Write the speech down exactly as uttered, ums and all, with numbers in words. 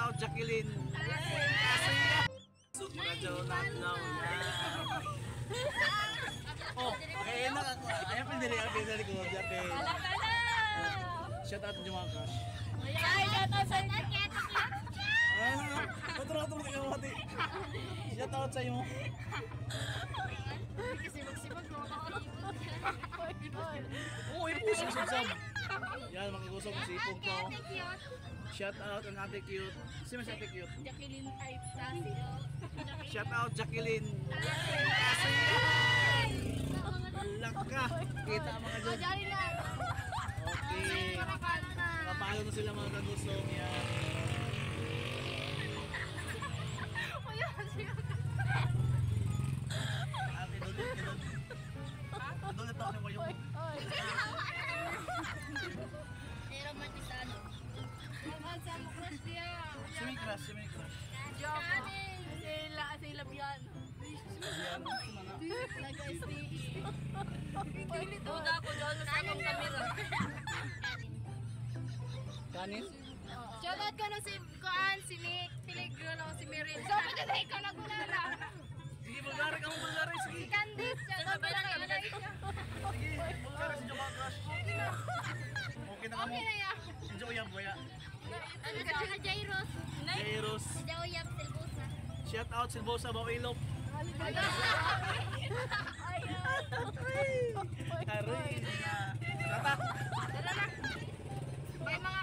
Out, Jacqueline. Sobra daw na adlaw na. Oh, okay na ako. Ayaw pa diri, ayaw pa diri ko, Jacqueline. Shout out sa mga crush. Ay, shout out sa inyo. Ah, patro, patro, patro, patro. Shout out sa imo. Kasi magsipag mo ako. Oo, ipusog sa sab. Yan, mga igusog, sipog ko. Thank you. Shout out ang Ate Cute. Sino si Ate Cute? Jacqueline ay Tasio. Shout out, Jacqueline. Laka. Kita mga dyan. Diyan na. Okay. Para kanta. Kapalo na sila, mga kagusog. Yan. Kuya, siya. Ate, dulot, dulot. Dulot ako sa kuya. Pero matisano. Ang sa mo crush niya. Sino yung crush? Sino yung crush? Joke. Sila, sila Bian. Yan, si mga Nag-S T E. Pilit mo na ako doon sa akong camera. Kanin? Shoutout ko na si Kuan, si Nick, Peligro, no, si Mirin. So, pwede na ikaw nagulala. Sige, Bulgari ka mo, Bulgari. Sige. Candice, shoutout ko na kay Malaysia. Sige, Bulgari si Jomar Crush. Okay na ka mo. Okay na yan. Enjoy yan, boya. Ano sa mga Jairos? Jairos. Si Jaoyap, Silbusa. Shout out, Silbosa, Bauilop. Aray na. Tata. Tara na. May mga